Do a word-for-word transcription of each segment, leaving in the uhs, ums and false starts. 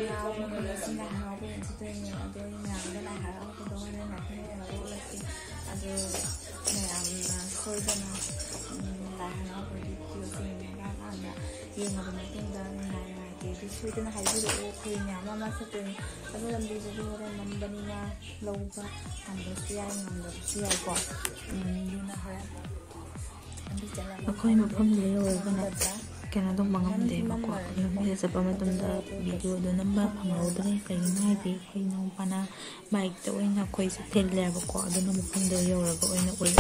ꯌꯥꯎꯕꯅꯦ꯫ ꯉꯁꯤ ꯂꯥꯏ ꯍꯔꯥꯎꯕ ꯌꯦꯡ ꯆꯠꯇꯣꯏꯅꯦ꯫ ꯑꯗꯣ ꯑꯩ ꯃꯌꯥꯝꯗ ꯂꯥꯏ ꯍꯔꯥꯎꯕꯗꯣ ꯍꯣꯔꯦꯟ ꯑꯩꯈꯣꯏꯅ ꯍꯦꯛ ꯎꯠꯂꯛꯀꯦ꯫ ꯑꯗꯣ ꯃꯌꯥꯝꯅ ꯁꯣꯏꯗꯅ, ꯎꯝ, ꯂꯥꯏ ꯍꯔꯥꯎꯕꯒꯤ ꯚꯤꯗꯤꯑꯣꯁꯦ ꯌꯦꯡꯉꯀꯥꯟꯗ, ꯌꯦꯡꯉꯕ ꯃꯇꯨꯡꯗ ꯅꯨꯡꯉꯥꯏ ꯅꯨꯡꯉꯥꯏꯇꯦ ꯑꯗꯨ ꯁꯣꯏꯗꯅ ꯍꯥꯏꯕꯤꯔꯛꯑꯣ꯫ ꯑꯩꯈꯣꯏ ꯃꯌꯥꯝ ꯑꯃ ꯆꯠꯇꯣꯏꯅꯦ꯫ ꯑꯗꯣ ꯂꯝꯕꯤꯗꯨꯁꯨ ꯍꯣꯔꯦꯟ ꯃꯝꯕꯅꯤꯅ ꯂꯧꯕ ꯉꯝꯕꯁꯨ ꯌꯥꯏ, ꯉꯝꯗꯕꯁꯨ ꯌꯥꯏꯀꯣ꯫ ꯎꯝ, ꯑꯗꯨꯅ ꯍꯣꯔꯦꯟ ꯂꯝꯕꯤ ꯆꯠꯂꯒ ꯑꯩꯈꯣꯏ ꯃꯐꯝꯗ ꯌꯧꯔꯒꯅ ꯀꯩꯅꯣ ꯇꯧꯕ ꯉꯝꯗꯦꯕꯀꯣ꯫ ꯂꯝꯕꯤꯗ ꯆꯠꯄ ꯃꯇꯝꯗ ꯚꯤꯗꯤꯑꯣꯗꯣ ꯅꯝꯕ ꯐꯪꯍꯧꯗ꯭ꯔꯦ꯫ ꯀꯩꯒꯤꯅꯣ ꯍꯥꯏꯗꯤ ꯑꯩꯈꯣꯏ ꯏꯅꯥꯎꯄꯥꯅ ꯕꯥꯏꯛꯇ ꯑꯣꯏꯅ ꯑꯩꯈꯣꯏꯁꯦ ꯊꯤꯜꯂꯦꯕꯀꯣ꯫ ꯑꯗꯨꯅ ꯃꯐꯝꯗꯣ ꯌꯧꯔꯒ ꯑꯣꯏꯅ ꯎꯠꯂꯒꯦ꯫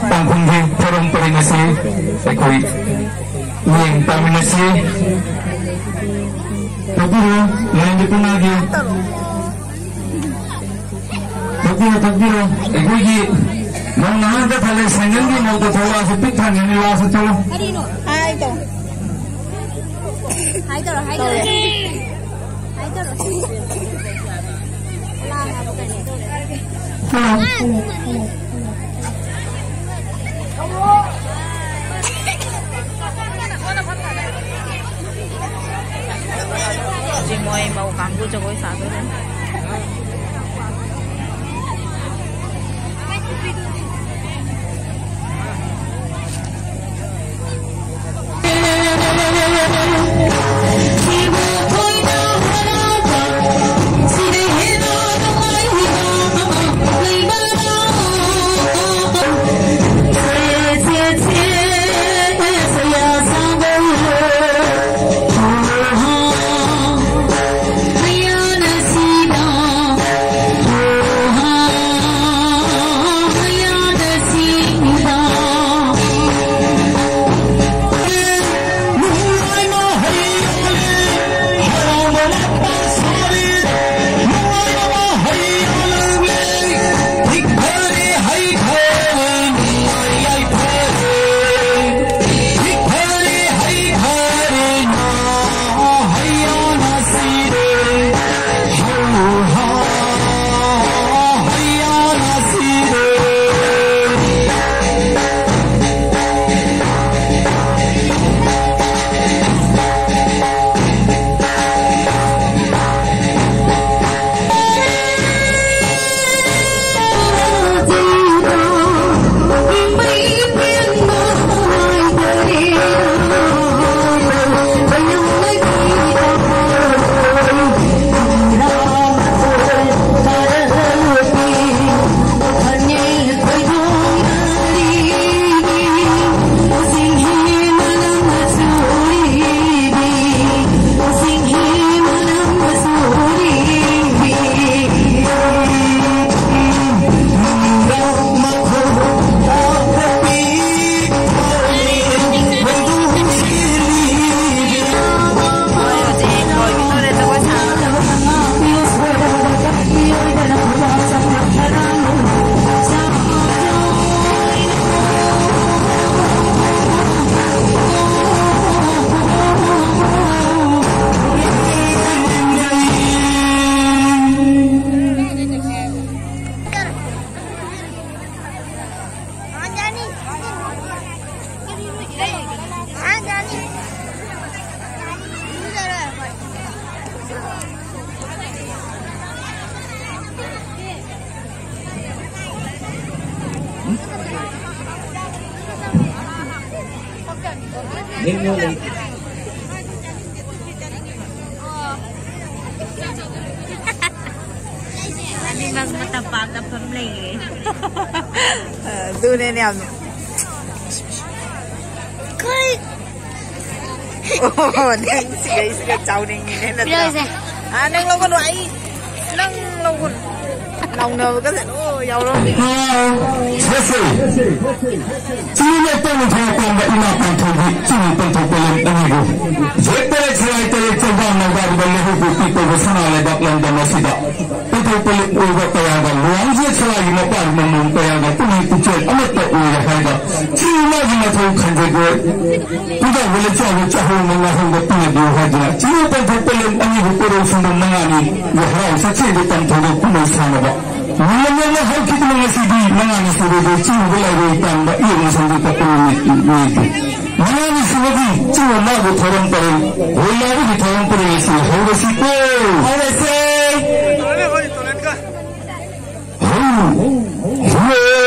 ꯄꯥꯡꯈꯨꯝꯒꯤ ꯊꯧꯔꯝ ꯄꯔꯤꯡ ꯑꯁꯤ ꯑꯩꯈꯣꯏ ꯃꯤꯠꯌꯦꯡ ꯇꯥꯃꯤꯟꯅꯁꯤ꯫ ꯊꯣꯛꯄꯤꯔꯣ, ꯃꯌꯥꯝꯒꯤ ꯄꯨꯟꯅꯒꯤ꯫ ꯊꯣꯛꯄꯤꯔꯣ, ꯊꯣꯛꯄꯤꯔꯣ꯫ ꯑꯩꯈꯣꯏꯒꯤ ꯃꯧ ꯅꯍꯥ ꯍꯟꯗꯛ ꯊꯥꯒꯤ ꯁꯦꯡꯒꯟꯒꯤ ꯃꯧꯗ ꯊꯣꯛꯂꯛꯑꯁꯨ ꯄꯤꯛ ꯊꯟꯒꯅꯤ, ꯂꯥꯛꯑꯁꯨ ꯊꯣꯛꯂꯛꯑꯣ꯫ ꯀꯔꯤꯅꯣ? ꯍꯥꯏ ꯇꯧ꯫ ꯍꯥꯏ ꯇꯧꯔꯣ, ꯍꯥꯏ ꯇꯧꯔꯣ꯫ ꯍꯥꯏ ꯇꯧꯔꯣ꯫ ꯍꯧꯖꯤꯛ ꯃꯣꯏ ꯃꯧ ꯀꯥꯡꯕꯨ ꯖꯒꯣꯏ ꯁꯥꯗꯣꯔꯦ꯫ ꯑꯅꯤꯃꯛ ꯃꯇꯝ ꯄꯥꯝꯅ ꯐꯝ ꯂꯩꯔꯦ꯫ ꯑꯗꯨꯅꯦꯅꯦ ꯌꯥꯝ ꯀꯩ ꯑꯣ, ꯅꯪ ꯁꯤꯒꯩꯁꯤꯒ ꯆꯥꯎꯅꯤꯡꯉꯤꯅꯦ ꯅꯠꯇ꯭ꯔꯥ? ꯄꯤꯔꯛꯑꯣꯁꯦ꯫ ꯑꯥ, ꯅꯪ ꯂꯧꯒꯅꯨ, ꯑꯩ ꯅꯪ ꯂꯧꯒꯅꯨ꯫ ꯂꯥꯎꯅꯕꯒꯁꯦ ꯂꯣꯏ ꯌꯥꯎꯔꯝꯃꯦ꯫ ꯁꯦꯁꯦ꯫ ꯆꯤꯡꯃꯤ ꯅꯠꯇꯅ ꯊꯣꯛꯄ ꯏꯃꯥ ꯄꯥꯟꯊꯣꯏꯕꯤ ꯆꯤꯡꯃꯤ ꯄꯟꯊꯣꯛꯄ ꯂꯝ ꯑꯅꯤꯕꯨ ꯌꯦꯛ ꯇꯔꯦꯠ ꯁꯂꯥꯏ ꯇꯔꯦꯠ ꯆꯧꯕꯥ ꯅꯧꯕꯥꯗꯨꯗ ꯂꯩꯍꯧꯕ ꯄꯤꯛꯄꯕꯨ ꯁꯅꯥ ꯂꯩꯕꯥꯛ ꯂꯝꯗꯝ ꯑꯁꯤꯗ ꯄꯟꯊꯣꯛꯄ ꯂꯝ ꯑꯣꯏꯕ ꯀꯌꯥꯒ ꯂꯨꯋꯥꯡꯖꯦ ꯁꯂꯥꯏꯒꯤ ꯃꯄꯥꯟ ꯃꯃꯣꯟ ꯀꯌꯥꯒ ꯄꯨꯛꯅꯤꯡ ꯄꯨꯛꯆꯦꯜ ꯑꯃꯠꯇ ꯑꯣꯏꯔꯦ ꯍꯥꯏꯕ ꯆꯤꯡꯃꯤꯒꯤ ꯃꯊꯧ ꯈꯟꯖꯒꯣꯏ ꯄꯨꯡꯖꯥꯎꯕ ꯂꯩꯆꯥꯎꯕ ꯆꯥꯍꯧꯅ ꯉꯥꯍꯧꯕ ꯄꯤꯅꯕꯤꯌꯨ ꯍꯥꯏꯗꯨꯅ ꯆꯤꯡꯃꯤ ꯄꯟꯊꯣꯛꯄ ꯂꯝ ꯑꯅꯤꯕꯨ ꯀꯣꯔꯧꯁꯤꯡꯕ ꯃꯉꯥꯅꯤ ꯍꯔꯥꯎ ꯆꯠꯆꯦꯗ ꯇꯝꯊꯣꯛꯄ ꯀꯨꯝꯍꯩ ꯁꯥꯟꯅꯕ ꯅꯣꯡꯃ ꯅꯣꯡꯃ ꯍꯧꯈꯤꯗꯨꯅ ꯉꯁꯤꯗꯤ ꯃꯉꯥꯅꯤ ꯁꯨꯔꯦꯗꯤ ꯆꯤꯡꯗ ꯂꯩꯔꯣꯏ ꯇꯥꯡꯕ ꯏꯌꯣꯡ ꯁꯟꯗꯣꯛꯄ ꯅꯨꯃꯤꯠꯅꯤ꯫ ꯃꯉꯥꯅꯤ ꯁꯨꯕꯒꯤ ꯆꯤꯡ ꯃꯥꯒꯤ ꯊꯧꯔꯝ ꯄꯔꯦꯡ, ꯍꯣꯏ ꯃꯥꯒꯤ ꯊꯧꯔꯝ ꯄꯔꯦꯡ ꯑꯁꯤ ꯍꯧꯔꯁꯤꯀꯣ꯫ ꯍꯧꯔꯁꯦ꯫ ꯍꯧ꯫ ꯍꯧ꯫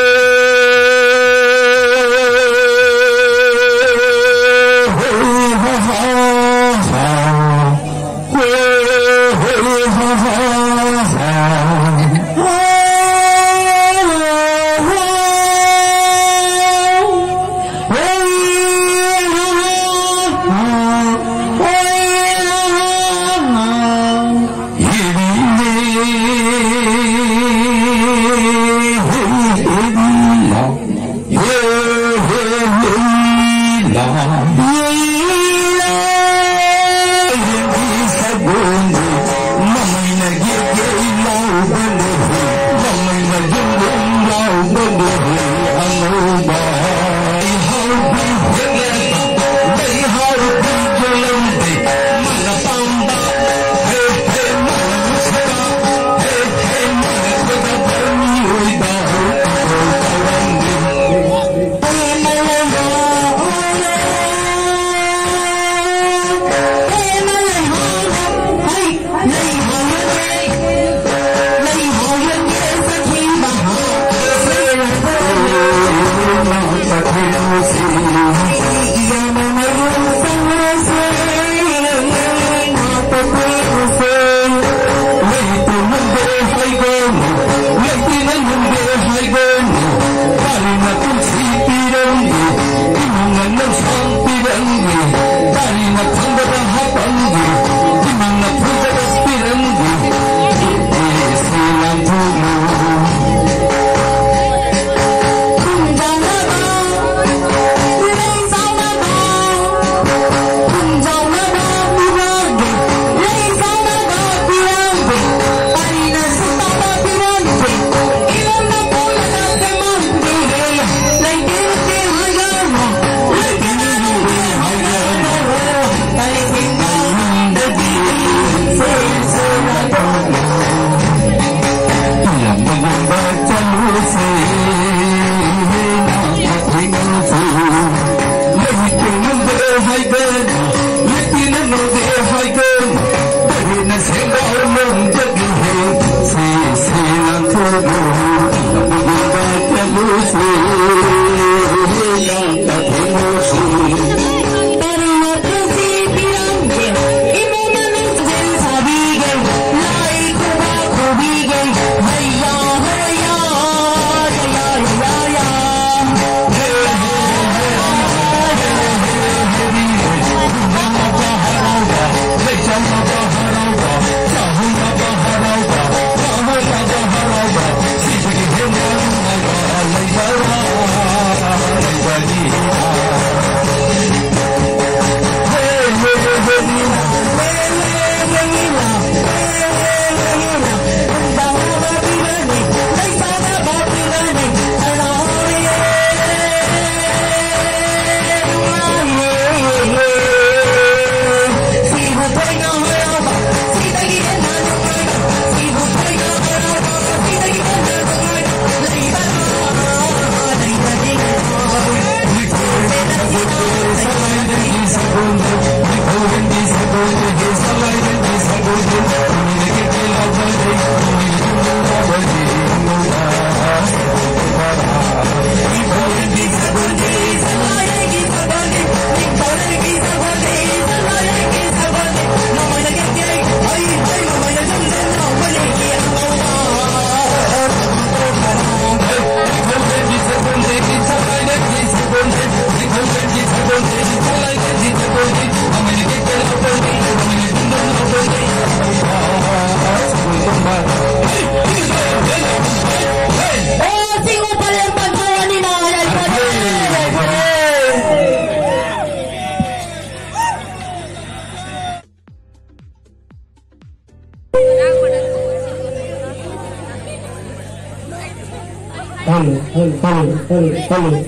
Hello, hello,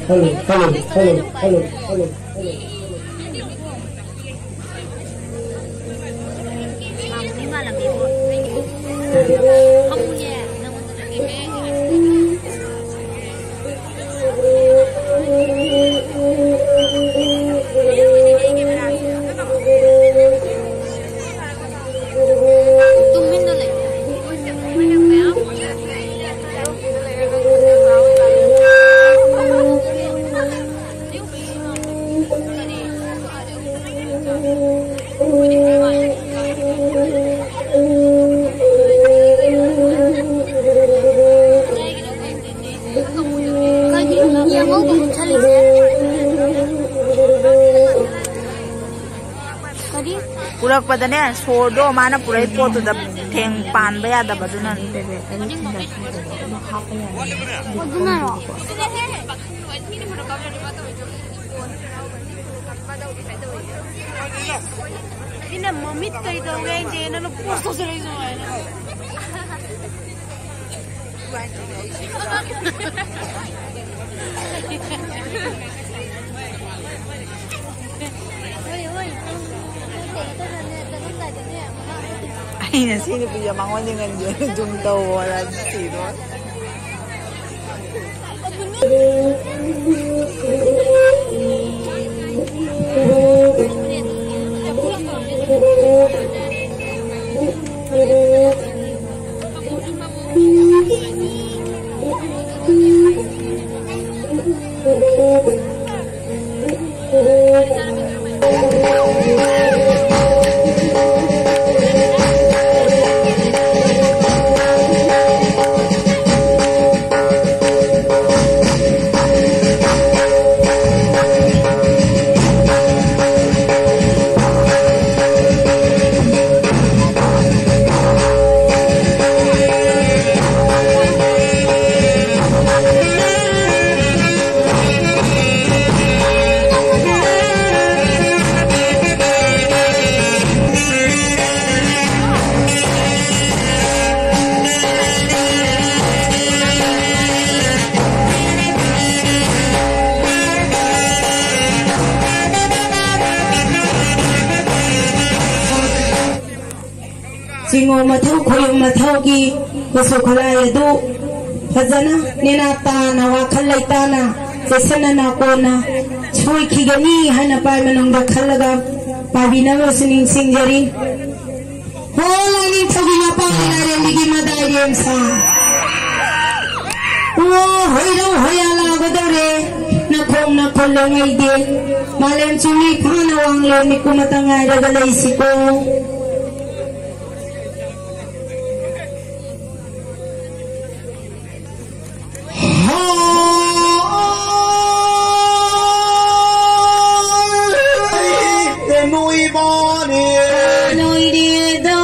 hello. ꯄꯨꯔꯛꯄꯗꯅꯦ, ꯁꯣꯔꯗꯣ ꯃꯥꯅ ꯄꯨꯔꯛꯏ ꯄꯣꯠꯇꯨꯗ ꯊꯦꯡ ꯄꯥꯟꯕ ꯌꯥꯗꯕꯗꯨꯅꯅꯦ꯫ ꯑꯗꯨꯅꯔꯣ? ꯑꯩꯅ ꯃꯃꯤꯠ ꯀꯩꯗꯧꯒꯦ ꯍꯥꯏꯁꯦ? ꯅꯪꯅ ꯄꯣꯁ ꯇꯧꯁꯜꯂꯛꯏꯁꯦ ꯀꯃꯥꯏꯅ? ꯑꯩꯅ ꯁꯤ ꯅꯨꯄꯤꯁꯦ ꯃꯉꯣꯟꯗ ꯉꯟꯒꯦꯅ ꯖꯨꯝ ꯇꯧꯑꯣꯅ ꯁꯤꯗꯣ꯫ ꯆꯤꯡꯉꯧ ꯃꯊꯧ ꯈꯣꯏꯌꯨꯝ ꯃꯊꯧꯒꯤ ꯈꯨꯠꯁꯨ ꯈꯨꯠꯂꯥꯏ ꯑꯗꯨ ꯐꯖꯅ ꯅꯦꯅꯥ ꯇꯥꯅ ꯋꯥꯈꯜ ꯂꯩꯇꯥꯅ ꯆꯦꯛꯁꯤꯟꯅ ꯅꯥꯀꯣꯟꯅ ꯁꯣꯏꯈꯤꯒꯅꯤ ꯍꯥꯏꯅ ꯄꯥꯏ ꯃꯅꯨꯡꯗ ꯈꯜꯂꯒ ꯄꯥꯏꯕꯤꯅꯕꯁꯨ ꯅꯤꯡꯁꯤꯡꯖꯔꯤ꯫ ꯍꯣ ꯂꯥꯏꯅꯤꯡꯊꯧꯒꯤ ꯃꯄꯥ ꯂꯥꯏꯔꯦꯝꯕꯤꯒꯤ ꯃꯗꯥꯏꯔꯦꯝꯁꯥ꯫ ꯑꯣ ꯍꯣꯏꯔꯧ ꯍꯣꯌꯥ ꯂꯥꯒꯗꯧꯔꯦ꯫ ꯅꯈꯣꯡ ꯅꯈꯨꯜ ꯂꯦꯡꯉꯩꯗꯦ꯫ ꯃꯥꯂꯦꯝ ꯆꯨꯝꯃꯤ ꯐꯥꯅ ꯋꯥꯡꯂꯦꯟ ꯃꯤꯀꯨꯝ ꯑꯃꯇ ꯉꯥꯏꯔꯒ ꯂꯩꯁꯤꯀꯣ꯫ ꯅꯣꯏꯕꯥꯅꯦ꯫ ꯅꯣꯏꯔꯦꯗ꯫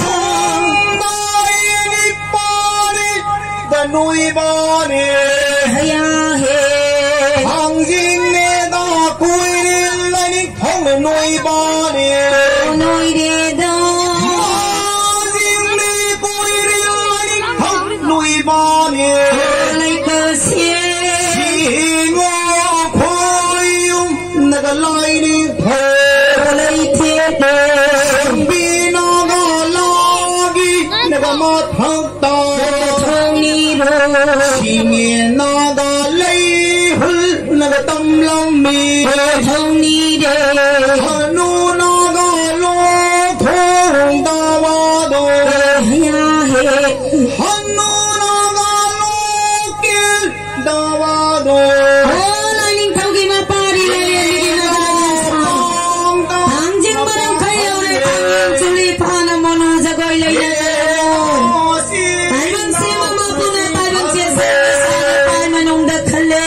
ꯁꯣꯝꯗ ꯅꯤꯄꯥꯅꯤ꯫ ꯗ ꯅꯣꯏꯕꯥꯅꯦ꯫ ꯍꯌꯥ ꯍꯦ꯫ ꯊꯥꯡꯖꯤꯡꯅꯦꯗ ꯀꯨꯏꯔꯤꯜꯂꯅꯤ ꯊꯣꯡꯅ ꯅꯣꯏꯕꯥꯅꯦ꯫ ꯅꯣꯏꯔꯦꯗ꯫ ꯊꯥꯡꯖꯤꯡꯅꯦ ꯀꯨꯏꯔꯤꯜꯂꯅꯤ ꯊꯣꯡꯅ ꯅꯣꯏꯕꯥꯅꯦ꯫ ꯂꯩꯀꯣꯁꯦ꯫ ꯁꯤꯉꯣ ꯈꯣꯏꯌꯨꯝ ꯅꯒ ꯂꯥꯏꯅꯤꯡꯊꯧ꯫ ꯂꯩꯊꯦꯠꯂꯦ꯫ ꯁꯦꯝꯕꯤ ꯅꯒ ꯂꯥꯒꯤ ꯅꯒ ꯃꯊꯛ ꯊꯣꯡꯅꯤꯔꯣ꯫ ꯁꯤꯃꯦꯟꯅꯒ ꯂꯩ ꯍꯨꯜꯅꯒ ꯇꯝꯂꯝꯃꯤ꯫ ꯊꯣꯡꯅꯤꯔꯦ꯫ ꯍꯅꯨꯅꯒ ꯂꯣ ꯊꯣꯡ ꯗꯥꯋꯥꯗꯣ꯫ ꯍꯌꯥ ꯍꯦ꯫ ꯍꯅꯨꯅꯒ ꯂꯣ ꯀꯦꯜ ꯗꯥꯋꯥꯗꯣ꯫ ꯍꯣ ꯂꯥꯏꯅꯤꯡꯊꯧꯒꯤ ꯃꯄꯥꯔꯤ ꯂꯥꯏꯔꯦꯝꯕꯤꯒꯤ ꯃꯄꯥꯔꯤ ꯊꯥꯡꯖꯤꯡ ꯃꯔꯝ ꯈꯔ ꯌꯧꯔꯦ꯫ ꯊꯥꯡꯖꯤꯡ ꯆꯨꯂꯤ ꯐꯥꯅ ꯃꯣꯅꯨ ꯖꯒꯣꯏ ꯂꯩꯅꯔꯦ꯫ ꯇꯥꯏꯕꯪ ꯁꯦꯝꯕ ꯃꯄꯨꯅ ꯇꯥꯏꯕꯪ ꯆꯦꯁꯦ ꯄꯥꯏ ꯃꯅꯨꯡꯗ ꯈꯜꯂꯦ꯫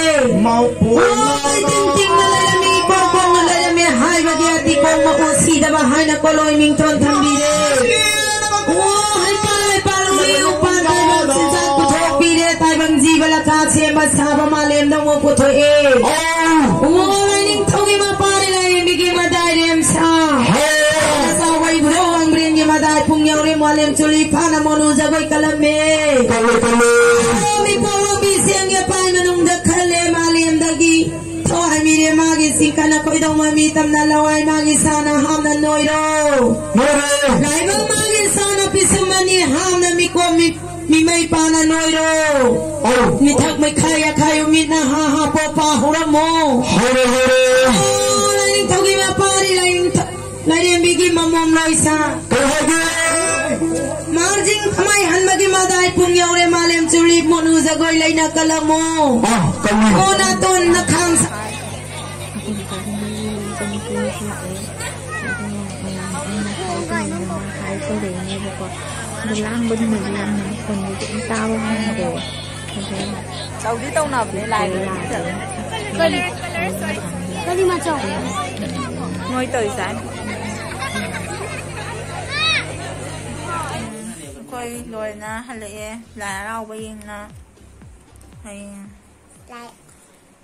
ꯃꯄꯨ ꯍꯣꯏ, ꯇꯤꯡ ꯇꯤꯡꯅ ꯂꯩꯔꯝꯃꯤ, ꯀꯣꯛ ꯀꯣꯛꯅ ꯂꯩꯔꯝꯃꯤ ꯍꯥꯏꯕꯒꯤ ꯑꯇꯤꯀꯣꯡ ꯃꯄꯨ ꯁꯤꯗꯕ ꯍꯥꯏꯅ ꯀꯣꯂꯣꯏ ꯃꯤꯡꯊꯣꯟ ꯊꯝꯕꯤꯔꯦ꯫ ꯍꯣ ꯍꯩꯄꯥꯜ ꯂꯩꯄꯥꯜ ꯎꯔꯤ ꯎꯄꯥꯜ ꯇꯥꯏꯕꯪ ꯆꯤꯟꯖꯥꯛ ꯄꯨꯊꯣꯛꯄꯤꯔꯦ꯫ ꯇꯥꯏꯕꯪ ꯖꯤꯕ ꯂꯈꯥ ꯁꯦꯝꯕ ꯁꯥꯕ ꯃꯥꯂꯦꯝꯗ ꯑꯃꯨꯛ ꯄꯨꯊꯣꯛꯑꯦ꯫ ꯍꯣ ꯂꯥꯏꯅꯤꯡꯊꯧꯒꯤ ꯃꯄꯥꯔꯤ ꯂꯥꯏꯔꯦꯝꯕꯤꯒꯤ ꯃꯗꯥꯏꯔꯦꯝ ꯁꯥ꯫ ꯍꯣ꯫ ꯆꯥꯎꯕ ꯏꯕꯨꯙꯧ ꯋꯥꯡꯕ꯭ꯔꯦꯟꯒꯤ ꯃꯗꯥꯏ ꯄꯨꯡ ꯌꯧꯔꯦ꯫ ꯃꯥꯂꯦꯝ ꯆꯨꯂꯤ ꯐꯥꯅ ꯃꯣꯅꯨ ꯖꯒꯣꯏ ꯀꯜꯂꯝꯃꯦ꯫ ꯀꯜꯂꯦ, ꯀꯜꯂꯦ꯫ ꯃꯤꯄꯣꯛ ꯂꯧꯕꯤ ꯁꯦꯝꯒꯦ ꯄꯥꯏ ꯃꯅꯨꯡꯗ ꯈꯜꯂꯦ ꯃꯥꯂꯦꯝꯗꯒꯤ ꯊꯋꯥꯏ ꯃꯤꯔꯦꯜ ꯃꯥꯒꯤ ꯆꯤꯡꯈꯠꯅ ꯈꯣꯏꯗꯧ ꯃꯃꯤ ꯇꯝꯅ ꯂꯋꯥꯏ ꯃꯥꯒꯤ ꯁꯥꯅ ꯍꯥꯝꯅ ꯅꯣꯏꯔꯣ꯫ ꯅꯣꯏꯔꯦ꯫ ꯂꯥꯏꯕꯛ ꯃꯥꯒꯤ ꯁꯥꯅ ꯄꯤꯁꯨꯝ ꯑꯅꯤ ꯍꯥꯝꯅ ꯃꯤꯀꯣꯝ ꯃꯤ-, ꯃꯤꯃꯩ ꯄꯥꯅ ꯅꯣꯏꯔꯣ꯫ ꯑꯧ꯫ ꯃꯤꯊꯛ ꯃꯩꯈꯥ ꯌꯥꯈꯥꯏ ꯃꯤꯠꯅ ꯍꯥ ꯍꯥ ꯄꯣꯄꯥ ꯍꯧꯔꯝꯃꯣ꯫ ꯍꯧꯔꯦ, ꯍꯧꯔꯦ꯫ ꯑꯣ, ꯂꯥꯏꯅꯤꯡꯊꯧꯒꯤ ꯃꯄꯥꯔꯤ ꯂꯥꯏꯅꯤꯡꯊꯧ-, ꯂꯥꯏꯔꯦꯝꯕꯤꯒꯤ ꯃꯃꯣꯝ ꯂꯣꯏꯁꯥ꯫ ꯀꯩ ꯍꯥꯏꯒꯦ? ꯃꯥꯔꯖꯤꯡ ꯈꯃꯥꯏ ꯍꯟꯕꯒꯤ ꯃꯗꯥꯏ ꯄꯨꯡ ꯌꯧꯔꯦ ꯃꯥꯂꯦꯝ ꯆꯨꯔꯤ ꯃꯣꯅꯨ ꯖꯒꯣꯏ ꯂꯩꯅ ꯀꯜꯂꯝꯃꯣ꯫ ꯑꯥ, ꯀꯜꯂꯤ꯫ ꯑꯣ, ꯅꯥꯇꯣꯟ ꯅꯈꯥꯡ ꯁꯥ-, ꯑꯗꯨꯒ ꯃꯤ ꯃꯆꯥꯅꯨꯄꯤ ꯑꯃꯁꯨ ꯂꯥꯛꯑꯦ꯫ ꯑꯗꯣ, ꯎꯝ, ꯑꯩꯅ ꯍꯥꯏꯕ ꯉꯝꯗꯅ ꯍꯥꯏ ꯇꯧꯔꯛꯏꯅꯦꯕꯀꯣ꯫ ꯑꯗꯣ ꯂꯥꯡꯕꯗꯨꯅꯗꯤ ꯌꯥꯝꯅ ꯃꯈꯣꯟꯗꯨꯁꯨ ꯑꯗꯨꯝ ꯇꯥꯕ ꯉꯝꯗ꯭ꯔꯦ꯫ ꯑꯗꯣ ꯇꯧꯗꯤ ꯇꯧꯅꯕꯅꯦ ꯂꯥꯏꯕ꯭ꯔꯦꯔꯤꯗ꯫ ꯌꯥꯗ꯭ꯔꯦ꯫ ꯀꯔꯤ? ꯀꯔꯤ ꯃꯆꯧ? ꯅꯣꯏ ꯇꯧꯔꯤꯁꯦ꯫ ꯑꯩꯈꯣꯏ ꯂꯣꯏꯅ ꯍꯜꯂꯛꯑꯦ ꯂꯥꯏ ꯍꯔꯥꯎꯕ ꯌꯦꯡꯅ꯫ ꯍꯌꯦꯡ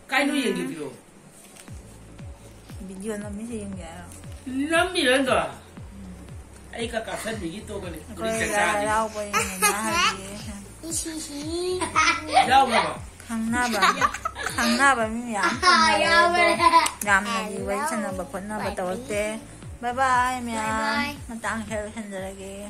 ꯀꯥꯏꯅꯣ ꯌꯦꯡꯗꯣꯏꯗꯨꯕꯣ? ꯚꯤꯗꯤꯑꯣ ꯅꯝꯃꯤꯁꯦ ꯌꯦꯡꯒꯦ ꯍꯥꯏꯔꯣ? ꯅꯝꯃꯤꯔꯣ ꯅꯪꯗꯣ? ꯑꯩ ꯀ ꯀꯥꯞꯁꯟꯕꯤꯒꯤ ꯇꯣꯛꯀꯅꯤ꯫ ꯑꯩꯈꯣꯏ ꯂꯥꯏ ꯍꯔꯥꯎꯕ ꯌꯦꯡꯅ ꯍꯜꯂꯛꯑꯦ꯫ ꯌꯥꯎꯈ꯭ꯔꯕꯣ? ꯈꯪꯅꯕ, ꯈꯪꯅꯕ ꯃꯤ ꯃꯌꯥꯝ ꯊꯦꯡꯅꯔꯦ, ꯑꯗꯣ ꯌꯥꯝꯅꯗꯤ ꯋꯥꯔꯤ ꯁꯥꯟꯅꯕ ꯈꯣꯠꯅꯕ ꯇꯧꯔꯛꯇꯦ꯫ ꯕꯥꯏ ꯕꯥꯏ ꯃꯌꯥꯝ꯫ ꯕꯥꯏ ꯕꯥꯏ꯫ ꯃꯇꯥꯡ ꯈꯔ ꯍꯟꯖꯔꯒꯦ꯫